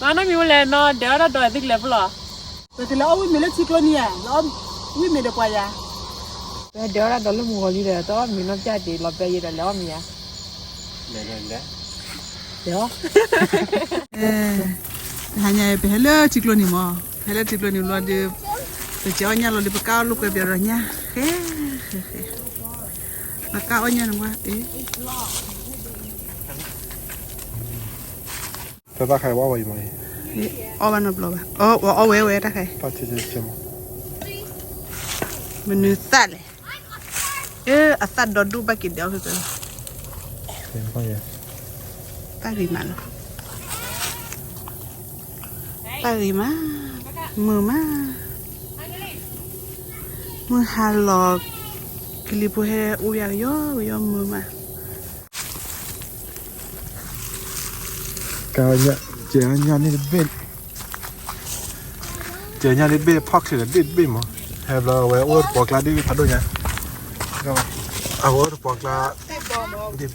နီၢ်မံၤဝဲလဲၣ် နီၢ်ဒဲးအီၣ်တၢ်ဒိးသုကလဲၤဖဲလဲၣ်. ပကလဲၤအီၣ်ဝံၣ်မ့ၤလၢထံကျိနံၤဧါ, လၢအီၣ်ဝံၣ်မ့ၤဒီးပှၤယၤ. ပဒဲးအီၣ်တၢ်ဒိးလၢမုၢ်ဂီၤလံဒီး တအီၣ်မ့ၤနီၢ်ပျၢ်တ့ၢ် လီၤပျၢ်ယဲဒီးလဲၤအီၣ်မ့ၤယၤ. လဲၤလဲၤလဲၤ. တဟါညါ ပဟဲလၢထံကျိနံၤမး, ပဟဲလၢထံကျိနံၤဘျီဒီး ပကဲအီၣ်ညၣ်လီၤဒီး ပကၢ်အီၣ်လိာ်ကွဲပၠးဒီးညၣ် ဃဲ ဃဲ ဃဲ ပကၢ်အီၣ်ညၣ်န့ၣ်ဝဲ အ့ တၢ်တၢ်ခါအံၤ ဝဲအီၣ်ဝဲအံၤမး, အီၣ်ဘၣ်နီတဘျီဘၣ်, အီၣ်ဝဲဝဲတၢ်ခါအံၤ, မနုၤသၣ်လဲၣ်, အသၣ်ဒီဒူၣ်ဘၣ်က့ၤဒဲးအီၣ်ဖဲဖဲ, တၢ်ဂ့ၤမးလီၤ, တၢ်ဂ့ၤမး, မုာ်မး, မုၢ်ဟါလီၤ, ကလံၤဖိဟဲအူယၤကယီကယီမုာ်မး. ကဲ, ကဲညၣ်န့ၣ်တဘ့ၣ်, ကဲညၣ်န့ၣ်တဘ့ၣ် ဖီၣ်ချ့ဒီးဒ့ၣ်တဘ့ၣ်မး, ဟဲဘျီအဝဲအိၣ်တပှီၤကျါဒ့ၣ်ဖးဒိၣ်ညါ, အဝဲအိၣ်တပှီၤကျါ, ဒ့ၣ်ဘီ,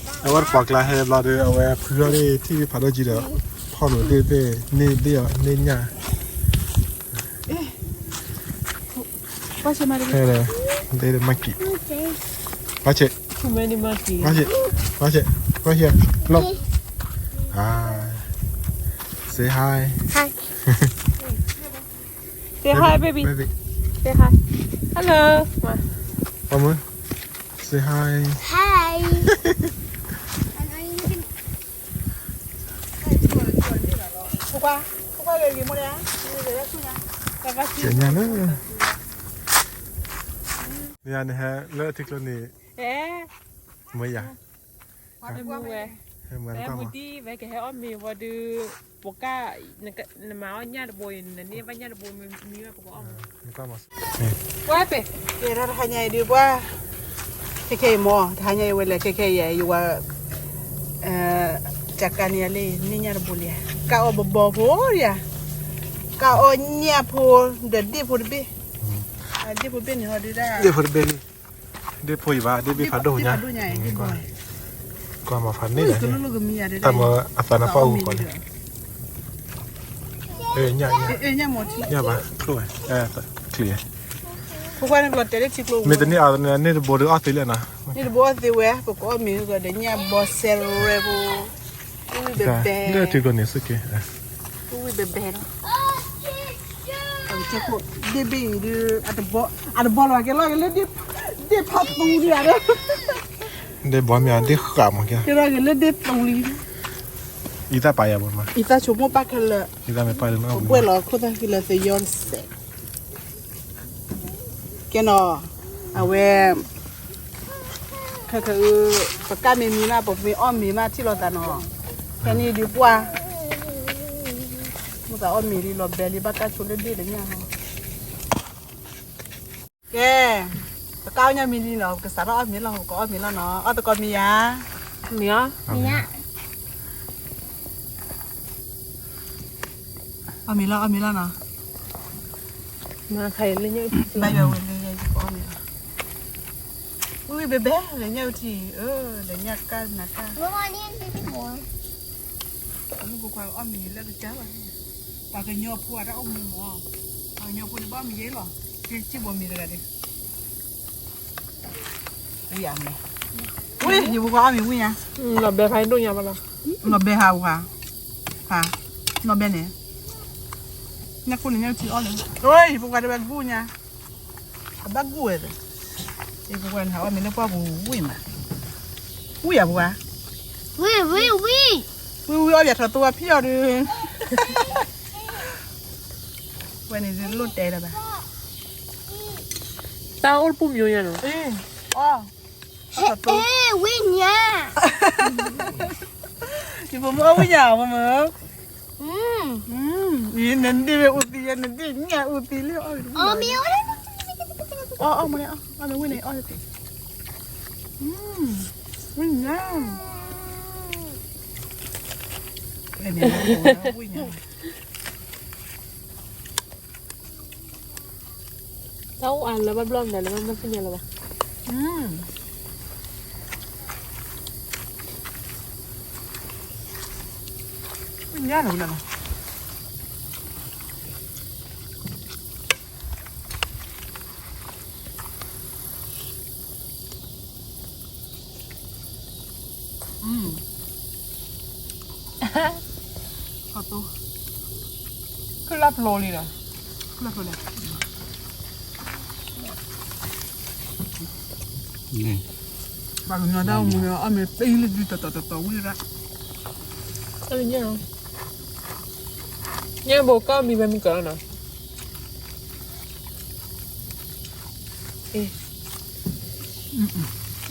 အဝဲတပှီၤကျါဟဲဘျီဒီး အဝဲဖုထီၣ်ဒ့ၣ်ထံၣ်ဖးဒိၣ်ကံဒီး, ဖီၣ်လိာ်ဒ့ၣ်တဘ့ၣ်, န့ၢ်ဒ့ၣ်အီၤန့ၢ်ညၣ် Watch it, Maddie. Hey there. They the monkey. Watch it. Too many monkey. Watch it. Watch it. Right here. Look. Hi. Say hi. Hi. Say hi, baby. Baby. Say hi. Hello. Mama. Say hi. Hi. ကဲညါလၢ, မ့ၢ်နဟဲလၢထံကျိန့ၣ်, မ့ၢ်ယၤ, မ့ၢ်ဝဲ, မ့ၢ်တၢ်မၤ, ဝဲမုၢ်ဒံးဝဲကဟဲအီၣ်မ့ၤဝံၤဒီး, ပက, နမၤအီၣ်ညၣ်တဘိအံၤ နန့ၢ်ဘၣ်ညၣ်တဘိမံၤဝဲပကအီၣ်မ့ၤ ပှၤပ့ၤ, ကဲထီၣ်တဟါညါအံၤဒုးပှၤ, ခဲခဲအံၤမ့ၢ်တဟါညါအံၤဝဲလဲၣ် ခဲခဲအံၤယဝၤ, ကကါန့ၣ်လံ န့ၢ်ညၣ်တဘိလံဧါ, ကၢ်အီၣ်ဘီဘီဖိဧါ, ကၢ်အီၣ်ညၣ်ဖိ, ဒီးဒ့ၣ်ဖိတဘ့ၣ်, ဒ့ၣ်ဖိတဘ့ၣ်န့ၣ်ဟီဒုးဒၣ်, ဒ့ၣ်ဖိတဘ့ၣ်လံ, ဒ့ၣ်ဖိအံၤဘၣ် ဒ့ၣ်ဘ့ၣ်ဖးဒိၣ်ညါ, ကွၢ်မၤဖးန့ၣ်, တၢ်မၤအသးနပၢ်အိၣ်ကီးန့ၣ် ညၣ်, ညၣ်ဘၣ်, ချိၣ်ဝဲ, ချံ, မ့ၢ်တန့ၢ်အန့ၣ်တဘိဒီးအီၣ်သ့လံနီၤ, န့ၢ်တဘိအီၣ်သ့ဝဲ ပကအီၣ်မ့ၤဒီးညၣ်ဘီစဲရဲဖိ, ဝံၣ်ဘဲဘဲ, လၢထံကျိန့ၣ်စ့ၢ်ကီး, ဝံၣ်ဘဲဘဲဒီး, ဒ့ၣ်ဘ့ၣ်အံၤဒုး, အတဘီလီၤကဲလီၤက့ၤလၢ, ဒ့ၣ်ဖးသူဒံးဧါဒီး, ဒ့ၣ်ဘီမ့ၢ်အဒ့ၣ်ဃးမးကဲ, ကဲလီၤက့ၤလၢဒ့ၣ်သူလံ, အံသၣ်ပာ်ယၤဘၣ်မး, အံသၣ်ဆိကမိၣ်ပၣ်ခဲလၢာ်, အံသၣ်မ့ၢ်ပာ်လၢနအိၣ်ဘှဲၣ်လီၤခိၣ်သၣ်ဃံလၢသယီတစဲး, ကဲနီၤ, အဝဲ, ခဲခဲအံၤ, ပကၢ်မ့ၢ်မံမး ပမ့ၢ်အီၣ်မ့ၤမးထံၣ်လိာ်သးနီၤ, ခဲန့ၣ်ဒုးပှၢ်, မ့ၢ်သးအီၣ်မ့ၤလံလီၤဘဲလံ ဘၣ်ကၢ်ဆိလၢဒ့ၣ်တညၣ်ဟီ ကဲ, ပကၢ်အီၣ်ညၣ်မံၤလံနီၤ ပကစးထီၣ်အီၣ်မ့ၤလီၤ ပကအီၣ်မ့ၤလီၤနီၤ အီၣ်သကိးမ့ၤယၤ, မ့ၤအီၣ်, အီၣ်မ့ၤလီၤ အီၣ်မ့ၤလီၤနီၤ, ဘၣ်ယွၤဝဲလၢယဲယကအီၣ်မ့ၤလီၤ, ဝံၣ်ဝံၣ်ဘဲဘဲ လဲၤညၣ်အုၣ်ထံ, လဲၤညၣ်ကၢ်နၤကၢ် မုၢ်ပှၤအီၣ်မ့ၤလၢကစၢ်လီၤ, ပှၤကညီဖိအတၢ်အိၣ်မူမး, ပှၤကညီဖိန့ၣ်ဘၣ်အီၣ်မ့ၤယဲလီၤ, ကဲစံၣ်ဘီမ့ၤတဂၤဒဲး, ဝံၣ်ယၤမး, ဝံၣ် ယဖိခွါအီၣ်မ့ၤဝံၣ်ညါ, လီၤဘဲဖးဒိၣ်ညါဘၣ်လီၤ, လီၤဘဲဟးဝၤ, ဖး, လီၤဘဲန့ၣ်, ညၣ်ခိၣ်န့ၣ်ညၣ်ထံအီၣ်လၢ, ယဖိခွါတဝဲဂုၢ်ညါ အဘၣ်ဂုၢ်ဝဲ, ယဖိခွါန့ၣ် ဟးအီၣ်မ့ၤလၢပှၢ်ပူၤဝံၣ်မး, ဝံၣ်ယၤပှၤ, ဝံၣ်ဝံၣ်ဝံၣ်, ဝံၣ်ဝံၣ်အီၣ်ယၤထီၣ်သိဝဲဖံးအီၤဒုး, ဝဲန့ၣ်ဒုးလိၣ်တဲလၢၤဘၣ်, တၢ်အိၣ်တပူၤမ့ၢ်ညါနီၤ, အီၣ်, ဝံၣ်ညါ, ယဖိမုၣ်အီၣ်ဝံၣ်ညါအီၤမ့ၢ် နဒ့ၣ်မ့ၢ်အူသံယဲ နဒ့ၣ်ညၣ်အူသံလံ, အီၣ်မ့ၢ်အီၣ်, အီၣ်မ့ၢ်အီၣ်, အီၣ်မ့ၢ်ဝံၣ်န့ၣ်အီၣ်, ဝံၣ်ညါ, ဝံၣ်ညါ, တၢ်အိၣ်အါလၢဘၣ်ဘျီၣ်မနုၤလၢဘၣ်မ့ၢ်သ့ၣ်ညါလၢၤဘၣ်, ညါလီၤလီၤ. ခုလၢဖျိလံဒီး, ခုလၢဖျိလံ. ပှၤကညီတၢ်အိၣ်မူန့ၣ် အီၣ်မ့ၤသ့လၢဒုတတီၤတတီၤဝံၤဒၣ်, ညၣ်ဘိကီၢ်မံၤဝဲမံၤကလီနီၤ,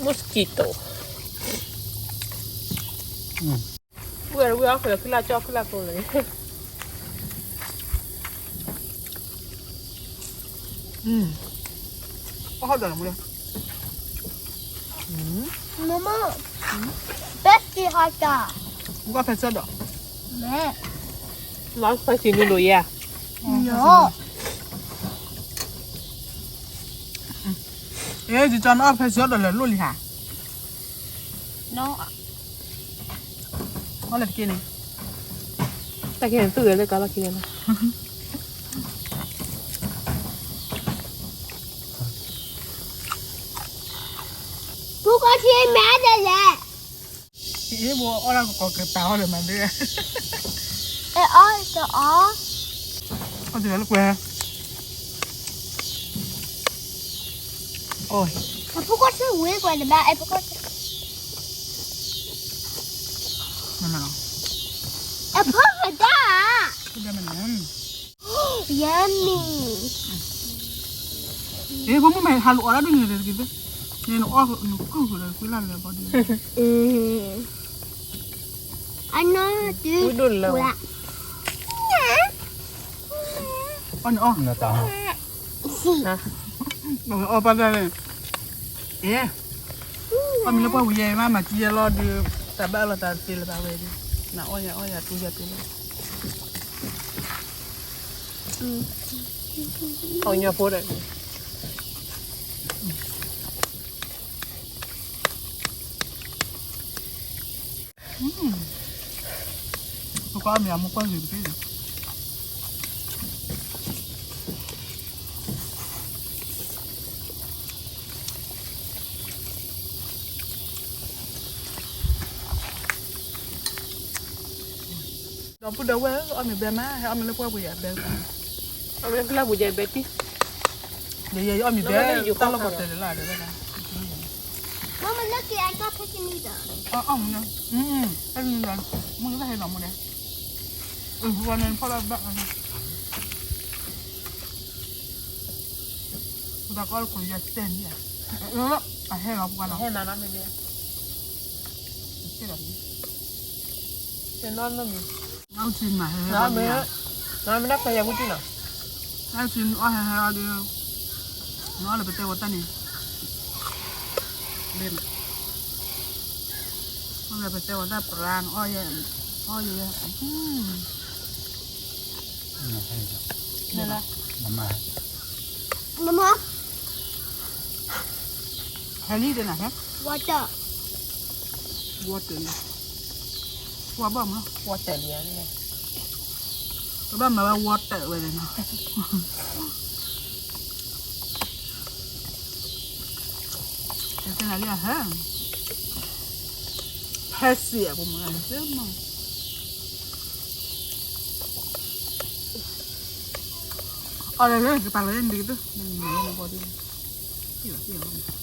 mosquito. ဝဲဝဲအီၣ်ဖဲခုလၢကၠီခုလၢဖျိလံ. အီၣ်ဟီၣ်ဒီးလီၤမူလၢ, မမ ဘဲစကီဟီၣ်တၢ်, မူကီၢ်ဖဲဆၢဒီး, မဲ, လီၤဖဲဆံနုၤဒိးယဲ, နီၤ, အဲ ယကၠီနအီၣ်ဖဲဆၢဒီးလၢလိၣ်လံဟါ. အီၣ်လၢတက့ၢ်န့ၣ်, တၢ်ကဲန့ၣ်သူၣ်ဂဲၤလၢကီလီၢ်ခံန့ၣ်လီၤ. ဖူကီၢ်ထံမဲဒ်လဲၣ်, အ့ၣ်ဘိအီၣ်ဒၣ်ကကိးကပၤအီၣ်လၢမၤဒ်, အဲ အီၣ်တအီၣ်, အီၣ်တလၢကွဲ အဖူကီၢ်ထံဝံၤကွဲးတဘၣ် အဖူကီၢ်ထံ, အဖူကတၢ်, yummy, ဖိမုၣ်မ့ၢ်ဟးလူၤအီၣ်ဒၣ်ဒ်န့ၣ်တက့ၢ်, န့ၣ်နအီၣ်နကုၢ်ဃုာ်ဒီးကွံလၢ်လၢဘီဒ်, အနီၢ်တုၤ, အီၣ်န့ၣ်အီၣ်, အီၣ်ပၢ်တၢ်န့ၣ်, အ့, အီၣ်မ့ၤလၢပှၢ်ဝံၤယဲမး မၤကံယဲလီၤဒီး, တၢ်ဘၣ်လီၤတၢ်တ့လၢၤဘၣ်ဝဲဒီး, နအီၣ်ယၤအီၣ်ယၤတူၢ်ယၤတူၢ်လီၤ, အီၣ်ညါဖိဒီး ပကွၢ်အီၣ်မ့ၤအမိၢ်ကွၢ်ဂ့ၤတက့ၢ်, ဒီပုၢ်ဒီဝဲၢ် အီၣ်မ့ၤဘဲမး ဟဲအီၣ်မ့ၤလၢပှၢ်ပူၤယၤဘဲ, အီၣ်မ့ၤလၢပှၢ်ပူၤယၤဘဲတံၢ်, ယဲယအီၣ်မ့ၤဘဲ, တၢ်လီၢ်ကီၢ်တဲာ်လၢ်ဒီး, မမ look at, I got picture me though. အီၣ်မ့ၤ, မုၢ်ကဟဲလီၤမူဒီး, ဝဲန့ၣ်ဖီၣ်လီၤဘၣ်, ပတၢ်ကီၢ်လၢခိၣ်ယတဲာ်န့ၣ်, အဟဲလီၤပှၤလီၤ, ဟဲမၤနီၢ်မ့ၢ်, တနီၢ်နီၢ်မ့ၢ်, နမ့ၢ်, နမ့ၢ်နဖျဲးယၤမူတံၢ်နီၤ, နအီၣ်ဟဲဟဲအီၤဒီး, နအီၣ်လၢပတဲဝဲတၢ်န့ၣ်, ဘဲမး, အီၣ်လၢပတဲဝဲတၢ်ပြၢ, နအီၣ်ယဲ, အီၣ်ယဲ, နမါ, ဟဲလံဒီးနၤဟဲ, water, water လံ, ပှၤဘၣ်မၤဝဲ water ဝဲန့ၣ်နီၤ, တနၤလံဟဲ, ဟဲစံးအပူၤမး, အီၣ်လၢကပၤလၢန့ၣ်တက့ၢ်, မၤလၢနဘီဒ်, ပံၢ်လီၤပံၢ်လီၤ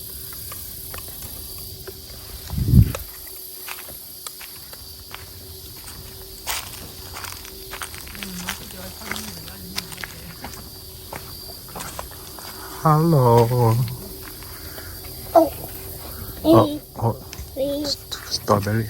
Hello. Oh, oh, strawberry.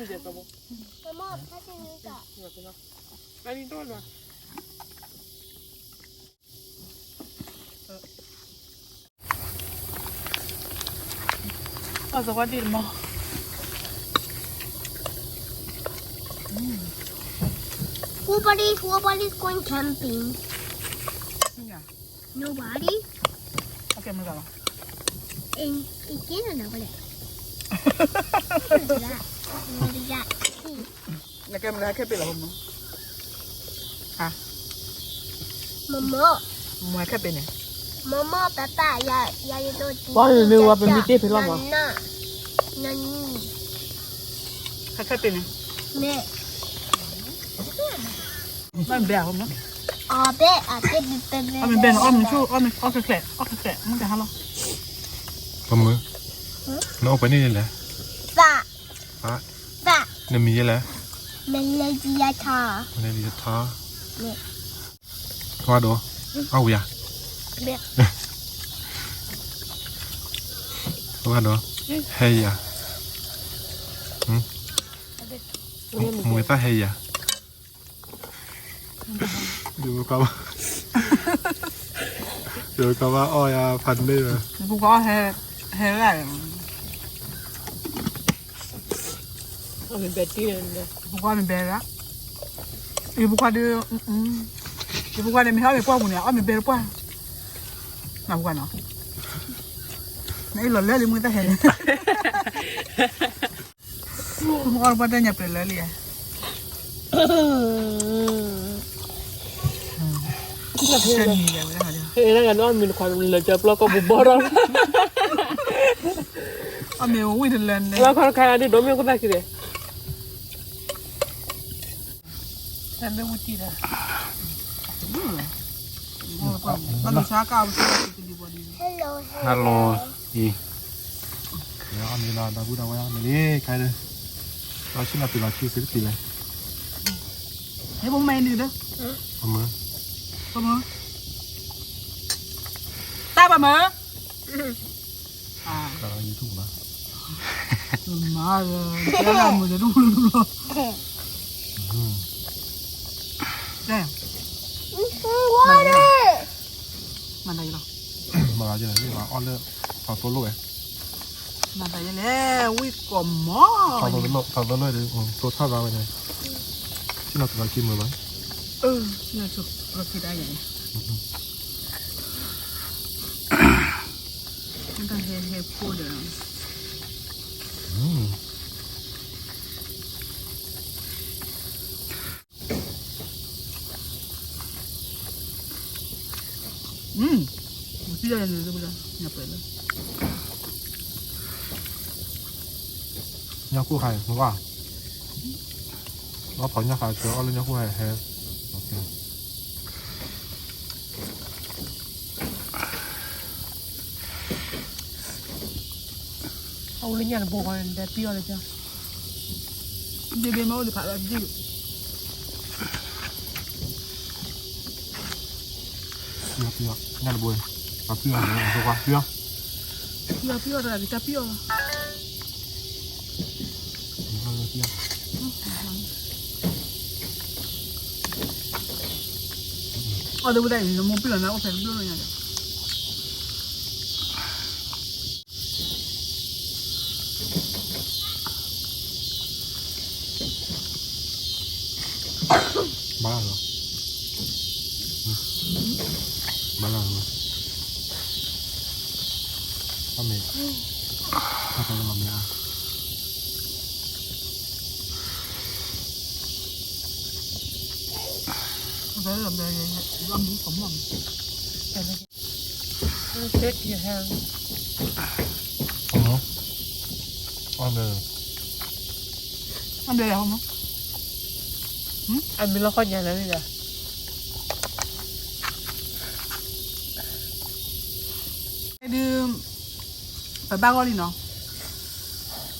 မမ ဖဲသ့ၣ်နွံက အသဝါဒံးမး. Who body, who body is going camping? Yeah. Nobody? Okay, move on. And again, nobody. နကဲမနုၤဟဲခဲပ့ၤလီၤမ့ၢ်. မမ မွဲခဲပ့ၤန့ၣ်. မမ ပပ ယ ယ ယ ပှၤမ့ၢ်ဝဲပမ့ၢ်တ့ၢ်ဖဲလီၤမး. နန ဟဲခဲပ့ၤန့ၣ်. မ့ၢ် ဘၣ်ဘဲအီၤမး. အီၣ်ဘဲ အီၣ်ဘဲ အီၣ်မ့ၢ်ဘဲန့ၣ် အီၣ်မ့ၢ်ဆူၣ် အီၣ်မ့ၢ်အီၣ်ခဲကျဲ အီၣ်ခဲကျဲ မ့ၢ်တဟါလီၤ. ပမုၢ် နအိၣ်ပှဲၤန့ၣ်လဲၣ်. သး သး နမံၤယဲလဲၣ်. မလဲယထါ မလဲယထါ ဝါဒိး အဝံၤယၤ ဝါဒိး ဟဲယၤ မူသၣ်ဟဲယၤ ယကဘၣ် ယကဘၣ်အီၣ်ယၤဖးန့ၢ်ဝဲ ပူၤကွၢ်အီၣ်ဟဲ ဟဲရၣ် ပူၤကွၢ်မ့ၢ်ဘဲရၣ် ယပူၤကွၢ်ဒီး ယပူၤကွၢ်န့ၣ် မ့ၢ်အီၣ်မ့ၢ်ပှၢ်ပူၤန့ၣ် အီၣ်မ့ၢ်ဘဲတပှၢ် နပူၤကွၢ်နီၤ နအ့ၣ်လီၤလၢလံမူသၣ်ဟဲန့ၣ် မ့ၢ်အီၣ်တပှၢ်တၢ်ညါပှဲၤလၢလံဧါ ဟဲလၢဂၤန့ၣ် အီၣ်မ့ၢ်တခွါလၢကၠီပျီကီၢ်ပူၤဘီထီၣ် အီၣ်မ့ၢ်ဝံၣ်တလၢန့ၣ် လီၤခီတခါဒ်ဒိးမ့ၢ်ကသၣ်ခံဒီး တၢ်လၢဝံၣ်တံၢ်ဒီး ဘၣ်လိာ်ဆါကၢ် Hello, hello. Hello. အံၤ အီၣ်မ့ၢ်လီၤ ဒီပုၢ်ဒီဝဲၢ်အီၣ်မ့ၢ်လံ ခဲဒၢ လီၤဆံလီၤပံၤလီၤဆံစ့တပံၤလဲၣ် ဟဲဘိမၤအံၤနုၤဒီး ပမုၢ် ပမုၢ် တၢ်ပမုၢ် YouTube မၤ မၤတၢ်လၢမုၢ်တဒူၣ်လီၤ Water. မၤတၢ်ယလီၤ မၤတၢ်ယလီၤ အီၣ်လၢ ထီၣ်သိလိၣ်ဝဲ မၤတၢ်ယလဲၣ် ဝံၣ်ကီးမီၤ ထီၣ်သိလိၣ် ထီၣ်သိလိၣ်ဒီး သိထီၣ်သးဝဲန့ၣ် ဆ့ၣ်နီၤပံၤလီၤဆံမုၢ်ဘၣ် နဆိကတၢၢ်ယန့ၣ် တၢ်ဟဲဟဲဖိဒီး ညၣ်ကူၣ်ခါအံၤ မ့ၢ်ဘၣ် လီၤဖီညၣ်ခါစၢၤအီၣ်လၢညၣ်ကူၣ်ခါအံၤဟဲ အအိၣ်လၢညၣ်တဘိဃီန့ၣ် ဒဲပံအီၣ်လၢကၠီ ဒ့ဘ့မ့ၢ်အိၣ်ဒံးဖးလီၤဒံး ပံအီၣ် ပံအီၣ် ညၣ်တဘိ ပံအီၣ် ပံအီၣ် ပံအီၣ် ပံအီၣ် တၢ်ပံအီၣ် အီၣ်တဝံၤတၢ်အံၤ နမိၢ်ပံလီၤနၤအိၣ်ဖဲတဘျီညါဒီး ဘၣ်လီၤ ဘၣ်လီၤ အီၣ်မ့ၢ် အီၣ်လီၤမ့ၢ်ဧါ Shake your hand. အီၣ်မ့ၢ် အီၣ်မ့ၢ်လၢဟီမ့ၢ် အမ့ၢ်လီၤခီညါလၢလံဒီး ဒုး ပဘၣ်ဂီၢ်လံနီၤ အ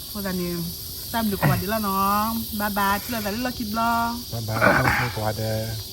ဃိသတးန့ၣ် တၢ်ဘျုးကိးဂၤဒဲးလီၤနီၤ bye bye ထံၣ်လိာ်သးလၢလီၢ်ခံဘျီ bye bye ထံၣ်လိာ်သးကိးဂၤဒဲး